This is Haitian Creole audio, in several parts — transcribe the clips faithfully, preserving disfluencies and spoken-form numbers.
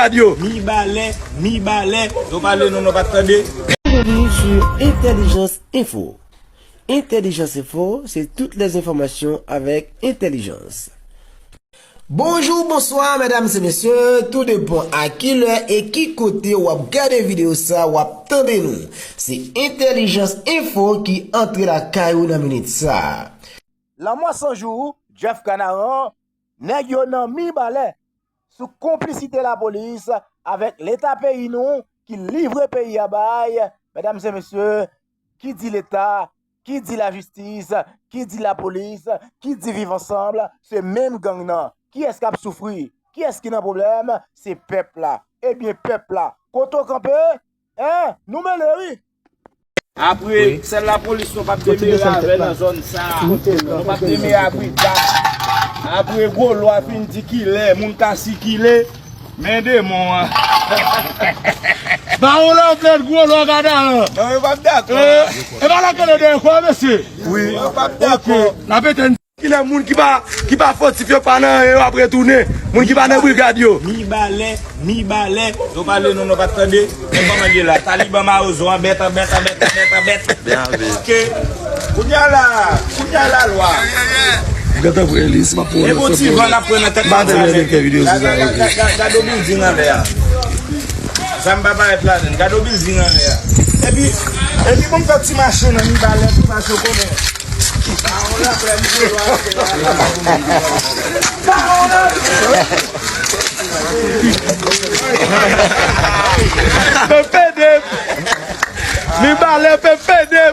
Gad yo. Mibalè, Mibalè, yo pale nou, nou pa t tande. Bienvenue sur Intelligence Info. Intelligence Info, c'est toutes les informations avec intelligence. Bonjou, bonswa, medam e mesye, tou depan a ki lè e ki kote w ap gade videyo sa, w ap tande nou. Se Intelligence Info ki antre lakay ou nan minit sa. Lanmò san jou, Jeff Canaran, nèg yo nan Mibalè, sou konplisite lapolis avèk leta peyi nou ki livre peyi a bay, medam e mesye, ki di leta, ki di lajistis, ki di lapolis, ki di viv ansanm, se menm gang nan. Kiyès k ap soufri? Kiyès ki nan pwoblèm? Se pèp la. Ebyen, pèp la, kote w kanpe? Hein? Nou mele, wi. Apre, sèl lapolis nou p ap demere avè nan zòn sa a. Nou p ap demere a Brigad. Apre, gwo lwa fin di kilè moun ka sikile, men demon an. Bawon Laplèn, gwo lwa gada an. Non, yo p ap dakò. E pa la kele dèyè kwa, mesye. Wi. Yo p ap dakò. N ap etenn. Kilè moun ki pa, ki pa fotif yo pa nan anyen, yo ap retounen. Moun ki pa nan brigad yo. Mibalè, Mibalè, yo pale nou, nou pa t tande. Men kòman l ye la? Taliban Mawozo, anbèt, anbèt, anbèt, anbèt, anbèt. Oke. Kounye a la, kounye a la lwa. Gade vre li, si m ap pran. E bon ti van n ap pran nan tèt. Gade, gade, gade, gade bilding anlè a. Zam pa parèt ladann. Gade bilding anlè a. Epi, epi bon fè ti mache nan Mibalè pou mache konnen. Pepe de. Mibalè, pepe de.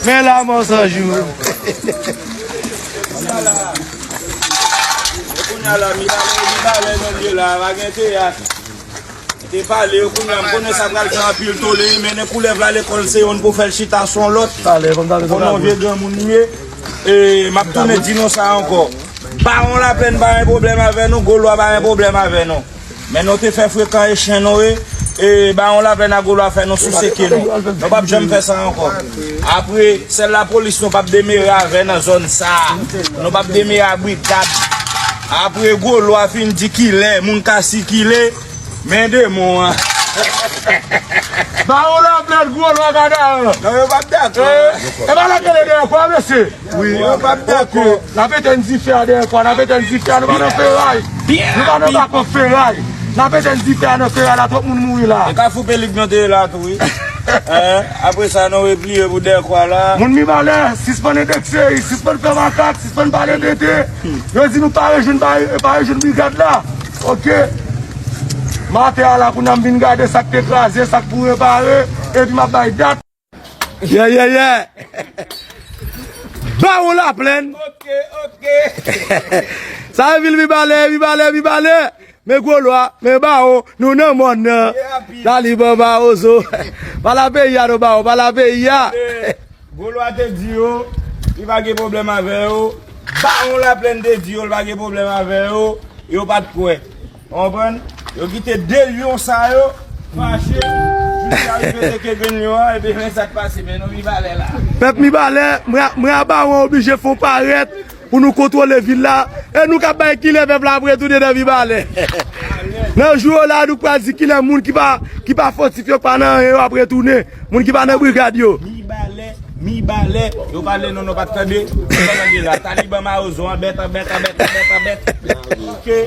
Men la, mò san jou. Kounye a la, Mibalè, Mibalè, nou ye la, pa gen teyat. Te pale yo kounye a, m konnen sa pral fè anpil tole, mennen koulèv la lekòl se youn pou fè l chita sou yon lòt. Konnen yon vye granmoun li ye. E m ap tounen di nou sa ankò. Bawon Laplèn pa gen pwoblèm avè nou, gwo lwa pa gen pwoblèm avè nou. Men nou te fè frekan e chen nou ye, e Bawon Laplèn ak gwo lwa fè nou souse ke nou. Nou p ap janm fè sa ankò. Apre, sèl lapolis nou p ap demere avè nan zòn sa a. Nou p ap demere a brigad. Apre gwo lwa fin di kilè moun ka sikile, men demon an. Bawon Laplèn, gwo lwa gada an. Non, yo p ap dakò. E pa la kele dèyè kwa, mesye. Wi, yo p ap dakò. N ap etenn dife a dèyè kwa, n ap etenn dife a, nou pa nan feray. Nou pa nan bak feray. N ap etenn dife a nan feray la, twòp moun mouri la. E Kafou Pelik nou te ye la tou, wi. Apre sa, nou repliye pou dèyè kwa la. Moun Mibalè, sispann endekse, sispann fè makak, sispann pale tete. Yo di nou pa rejwenn, pa, pa rejwenn brigad la. Oke. Maten a la, kounye a m vin gade sa k te kraze, sa k pou repare, epi m ap bay dat. Yeah, yeah, yeah. Bawon Laplèn. Oke, oke. Sa e vil Mibalè, Mibalè, Mibalè. Men gwo lwa, men bawon, nou nan mòn nan. Taliban Mawozo. Pa la peyi a non, bawon, pa la peyi a. Gwo lwa te di yo, li pa gen pwoblèm avè yo. Bawon Laplèn te di yo, li pa gen pwoblèm avè yo. Yo pa t kwè. Ou konprann? Yo kite de lyon sa yo fache jiska rive teke grenn lyon an, epi men sa k pase, men nou Mibalè la. Pèp Mibalè, mwen a, mwen a bawon oblije fè yon parèt pou nou kontwole vil la. E nou k ap bay kilè pèp la ap retounen nan Mibalè. Nan jou yo la, nou pral di kilè moun ki pa, ki pa fotif yo, ki pa nan anyen, yo ap retounen. Moun ki pa nan brigad yo. Mibalè, Mibalè, yo pale nou, nou pa t tande. Kòman ye la? Taliban Mawozo, anbèt, anbèt, anbèt, anbèt, anbèt. Oke.